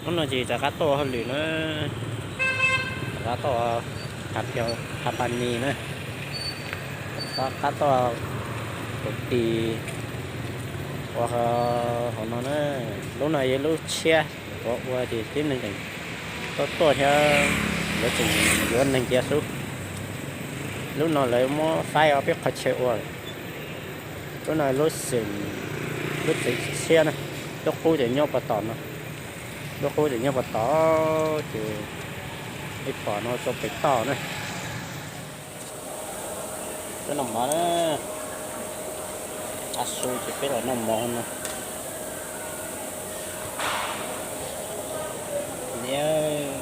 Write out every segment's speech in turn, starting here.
Hnub no ces rov qab tuaj ua hauj lwm na, rov qab tuaj ua, ha pa ni na, rov qab tuaj ua tis ua hauv no na. Lub no yog lub tshiab, ua ua ces tib neeg tseem tuaj tuaj thiab, lawv tseem yuav neeg cia xwb. Lub no lawv muab faib ob peb qhov chaw ua. Lub no lub xeem, lub tsev tshiab na, lub qub ces nyob puag tom no, lub qub ces nyob puag tom, ces peb pom no rau pem toj na. Peb noj mov na, tav su ces peb los noj mov no. Niam.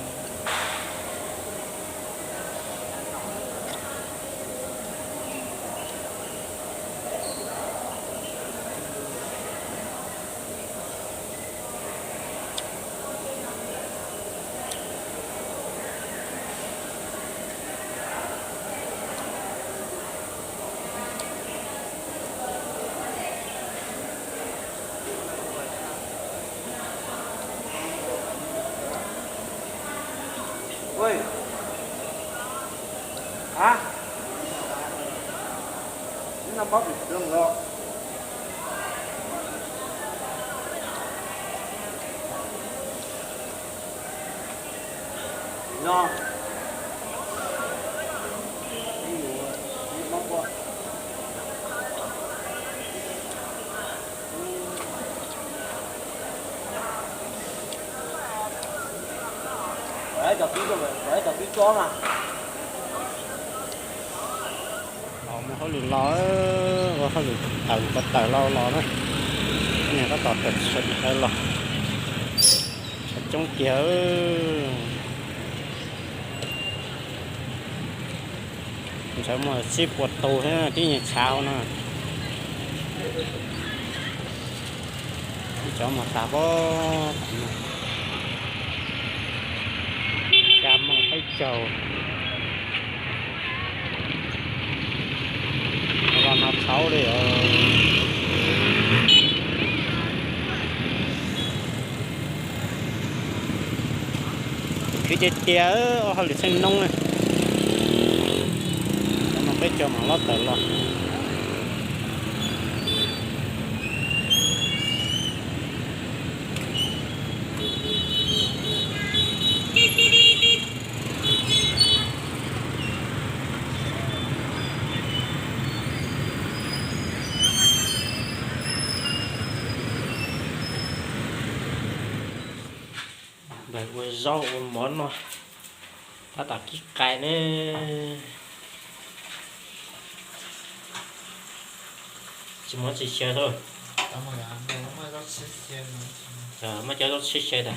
Los mus hauj lwm los, ua hauj lwm tawm ko taw los los na. Niag tab tom tawm sawv ntawd los, tshav coob kiag. Ntshav muaj tsib puas tus thiab tib nyuag tshav hauv no. Ib cov mus tas pob, xya moo peb caug. Los no txhaum li os. Khwv tiag tiag, ua hauj lwm txheej noob na. Cov no peb cov mam lob tawm los. Ua zaub ua mov noj, tab tom kib qais ne. Tsis muaj tsis xyaw, muaj cov zaub tshib xyaw tas.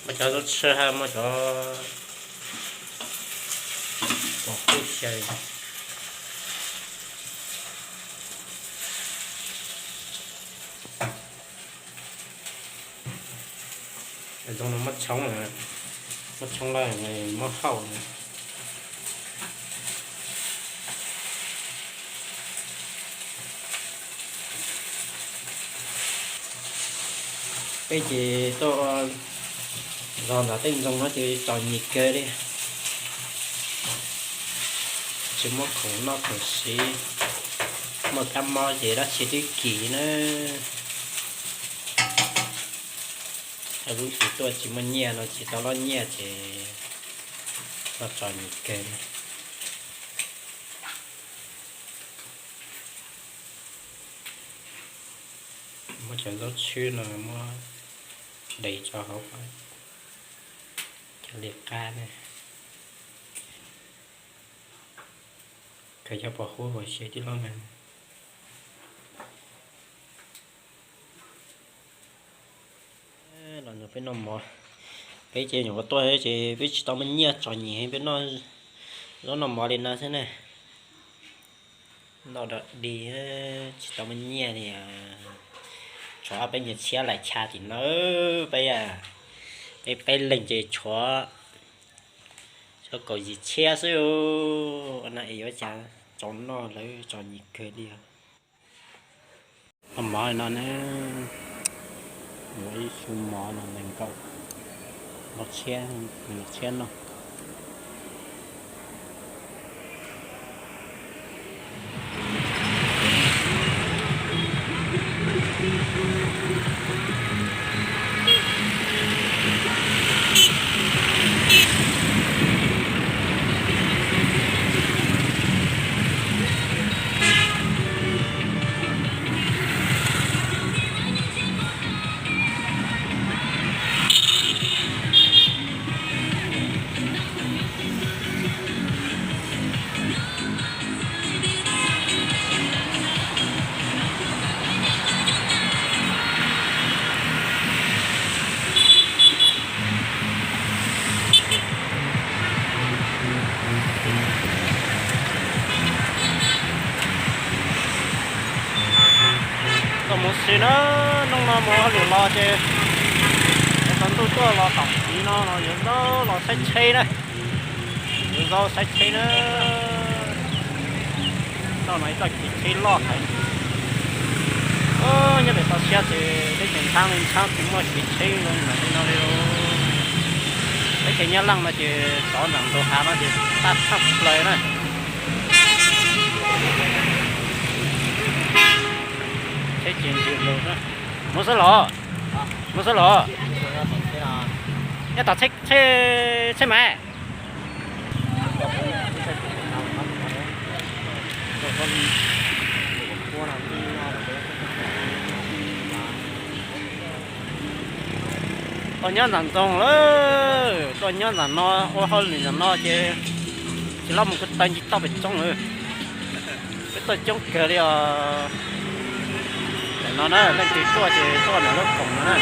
Muaj cov zaub tshib hab muaj cov pom qub xyaw. Zoo no muab tshoob, muab tshoob lawm muab hauj. Peb ces tuaj zog ntawm tej ntoo no ces txom nyem kawg li. Tsis muaj khoom noj khoom siv, muaj kab mob ces dab tsi twb kim na. Lub hlis tuaj tsis muaj nyiaj no tsis tau loj nyiaj ces txom nyem kawg li. Muab cov zaub tshwb no muab de tso hauv, cov li qab ne. Khaws cov pos huab ua siav tib lub neeg. Los nrog peb noj mov, peb ces nyuam qhuav tuaj ces peb tsis tau muaj nyiaj txom nyem peb noj zaub noj mov li no xwb ne. Noj dog dig tsis tau muaj nyiaj li. Tshuav ob peb nyuag txhiab laim chaw tim no, peb, peb peb leeg ces tshuav, Tau kaum yim txhiab xwb. Ua no es yuav cas tso noj lawv tso yim kawg li. Mov no ne, yuav ib xu mov no nees nkaum, nees nkaum txhiab no. Tau mus si na, hnub no mus hauj lwm los ces tsaus ntuj tuaj los tom tid no los yuav zaub los saib tsheb na. Yuav zaub saib tsheb na. Toj no ib toj kev tsheb loj heev. Nyob pem toj siab ces teb chaws ntxhab li ntxhab tsis muaj kev tsheb zoo li no li. Teb chaws Nyab Laj no ces tov nram ntug hav no ces tag tshaj plaws na. Tsheb ces ntws lus na. Mus xwb los? Mus xwb los? Nyob tom tsheb, tsheb mas. Tuaj nyob ntawm ntoo lawm, tuaj nyob ntawm no ua hauj lwm ntawm no ces tsis loj mus kuv taw nci toj pem roob lawm. Peb tuaj coob kawg li os. Ntawm no na, leej twg tuaj ces tuaj ntawm lub koom no na.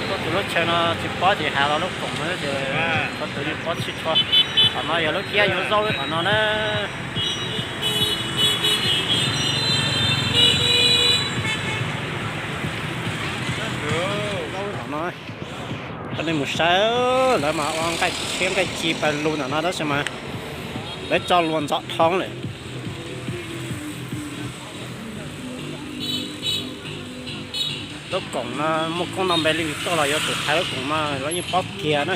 Tuaj tus lub chaw no tsis paub ces hais los lub koom no ces txhua tus yeej paub tshwj tshua. Qhov no yog lub kiab yuav zaub lub qhov no na. Zaub lub qhov no, koj nej mus saib, lawv mas ua nqaij tshiab nqaij ci pais lug ntawm no tab sis mas lawv tso luas ntxov dhau lawm. Lub koom no muaj koob no npe li tuaj los yuav tsum hais lub koom no lawv yeej paub kiag na.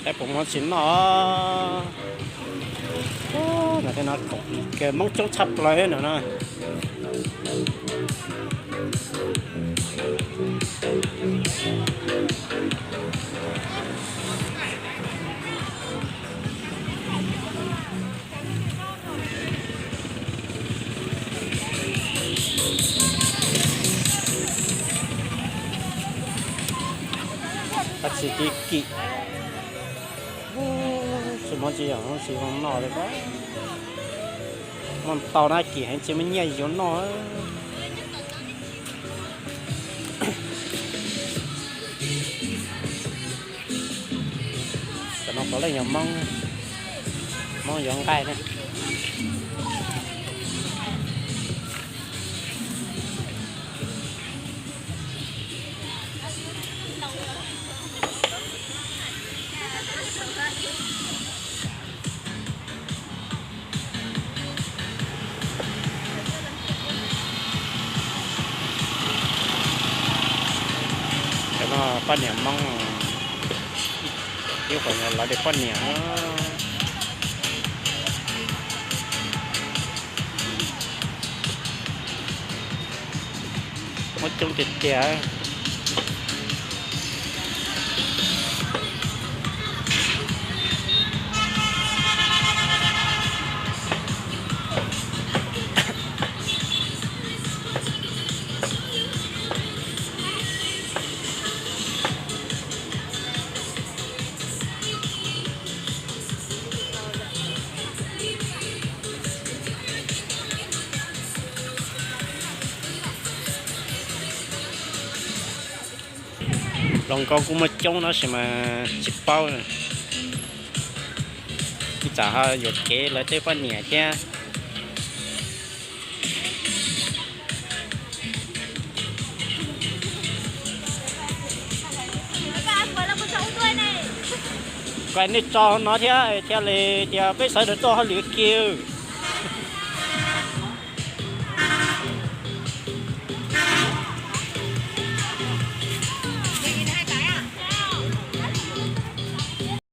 Saib puas muaj tsis noj. Ntawm tej no koom kawg, Hmoob coob tshaj plaws ntawm no. Tab sis kim kim, tsis muaj tsis yog tsis zoo noj li. Muaj ntau na, kim heev tsis muaj nyiaj yuav noj. Cov no puav leej yog Hmoob, Hmoob yuav nqaij ne. Cov no poj niam Hmoob, ib qho lawv li poj niam. Muaj coob tiag tiag. Hluas nkauj kuj muaj coob tab sis mas tsis paub, ib tsam ho yuam kev lawv tej poj niam thiab. Kom nej tso no thiab thiaj li tias peb sawv daws tuaj hauj lwm kiag.